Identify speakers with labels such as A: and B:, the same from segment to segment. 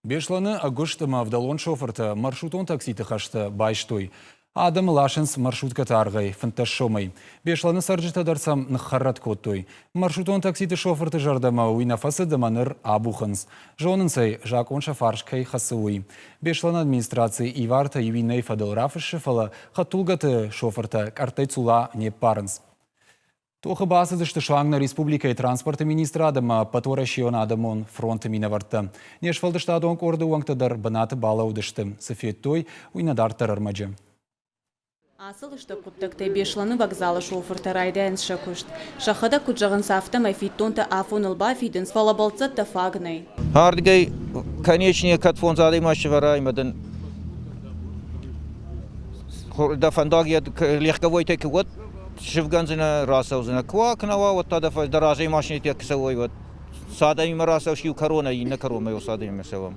A: Беслӕны ӕгуыст ӕмӕ ӕвдӕлон шофыртӕ маршрутон такситы хӕстӕ байстой. Адӕмы ласынц маршруткӕты аргъӕй 15 сомӕй. Беслӕны цӕрджытӕ дӕр сӕм ныххӕррӕтт кодтой. Маршрутон такситы шофырты зӕрдӕмӕ уый нӕ фӕцыд ӕмӕ ныр абухынц. Зонынц ӕй, закъон сӕ фарс кӕй хӕцы, уый. Беслӕны администраци ивартӕ иу иннӕйы фӕдыл рафыссы, фӕлӕ хӕдтулгӕты шофыртӕ къӕрттӕй цула не ппарынц. Тохы бацыдысты суанг нӕ республикӕйы транспорты министрад ӕмӕ ӕппӕтуӕрӕсейон адӕмон фронты минӕвӕрттӕ. Не сфӕлдыстадон къорды уӕнгтӕ дӕр бынаты балӕудысты. Цы федтой, уый нӕ дарддӕр ӕрмӕджы.
B: Ацы лыстӕг хъуыддӕгтӕй Беслӕны вокзалы шофыртӕ райдайынц сӕ куыст. Сӕхӕдӕг куыд зӕгъынц, афтӕмӕй фиддонтӕ афоныл бафидынц, фӕлӕ бӕлццӕттӕ фаг нӕй.
C: Ардыгӕй, конечный кӕд фондз адӕймаджы сӕвӕрай ӕмӕ дын дӕ фӕндаг йӕ легковойтӕй куы уӕд сывгӕндзынӕ, рацӕудзынӕ. Куы уа, куы нӕ уа, уӕд та дӕ разӕй машинӕтӕ куы цӕуой, уӕд цы адӕмимӕ рацӕуыс иу кӕронӕй иннӕ кӕронмӕ уыцы адӕмимӕ цӕуӕм.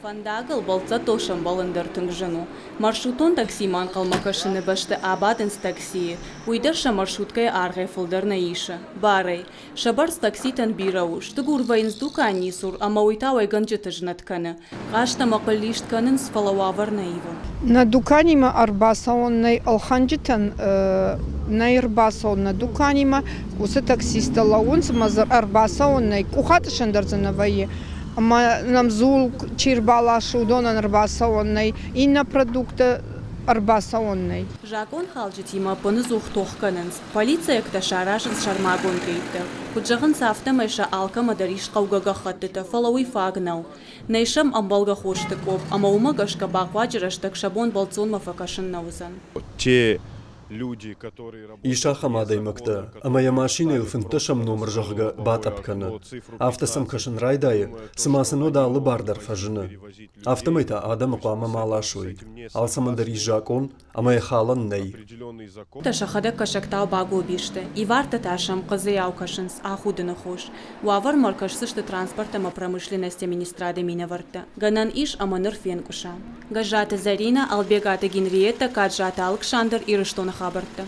B: Фӕндагыл бӕлццӕттыл сӕмбӕлын дӕр тынг зын у. Маршрутон таксимӕ ӕнхъӕлмӕ кӕсыны бӕсты абадынц таксийы. Уый дӕр сӕ маршруткӕйы аргъӕй фылдӕр нӕ исы. Барӕй. Сӕ бӕрц такситӕн бирӕ у, стыгур вӕййынц дуканийы цур ӕмӕ уый та уӕйгӕнджыты знӕт кӕны. Хъаст ӕмӕ хъыллист кӕнынц, фӕлӕ уавӕр нӕ ивы.
D: Нӕ дуканимӕ ӕрбацӕуӕн нӕй ӕлхӕнджытӕн, нӕй ӕрбацӕуӕн нӕ дуканимӕ. Уыцы таксисттӕ лӕууынц ӕмӕ дзы ӕрбацӕуӕн нӕй. Къухатъыссӕн дӕр дзы нӕ вӕййы. Ӕмӕ нӕм дзул чи ӕрбаласы, уыдонӕн ӕрбацӕуӕн нӕй. Иннӕ продукттӕ ӕрбацӕуӕн нӕй.
B: Закъонхалджытимӕ ӕппыныдзух тох кӕнынц. Полицейӕгтӕ саразынц сӕрмагонд рейдтӕ. Куыд зӕгъынц, афтӕмӕй сӕ алкӕмӕ дӕр ис хъӕугӕ гӕххӕттытӕ, фӕлӕ уый фаг нӕу. Нӕй сӕм ӕмбӕлгӕ хосты къопп, ӕмӕ уымӕ гӕсгӕ бахъуаджы рӕстӕг сӕ бон бӕлццонмӕ фӕкӕсын нӕ уыдзӕн.
E: Ис ахӕм адӕймӕгтӕ, ӕмӕ йӕ машинӕйыл фынддӕсӕм номыр, зӕгъгӕ, батъӕпп кӕны. Афтӕ сӕм кӕсын райдайы, цыма сын уӕд алы бар дӕр фӕзыны. Афтӕмӕй та адӕмы хъуамӕ ма ласой. Алцӕмӕн дӕр ис закъон, ӕмӕ йӕ халӕн нӕй.
B: Сӕхӕдӕг кӕсӕгтау багоби сты, ивартӕ та сӕм хъыдзыйау кӕсынц, ахудыны хос. Уавӕрмӕ ӕркӕсдзысты транспорт ӕмӕ промышленности министрады минӕвӕрттӕ. Гӕнӕн ис ӕмӕ ныр фенкъуыса. Гӕззаты Зӕринӕ, Ӕлбегаты Генриеттӕ, Каджаты Алыксандр, Ирыстоны хабӕрттӕ.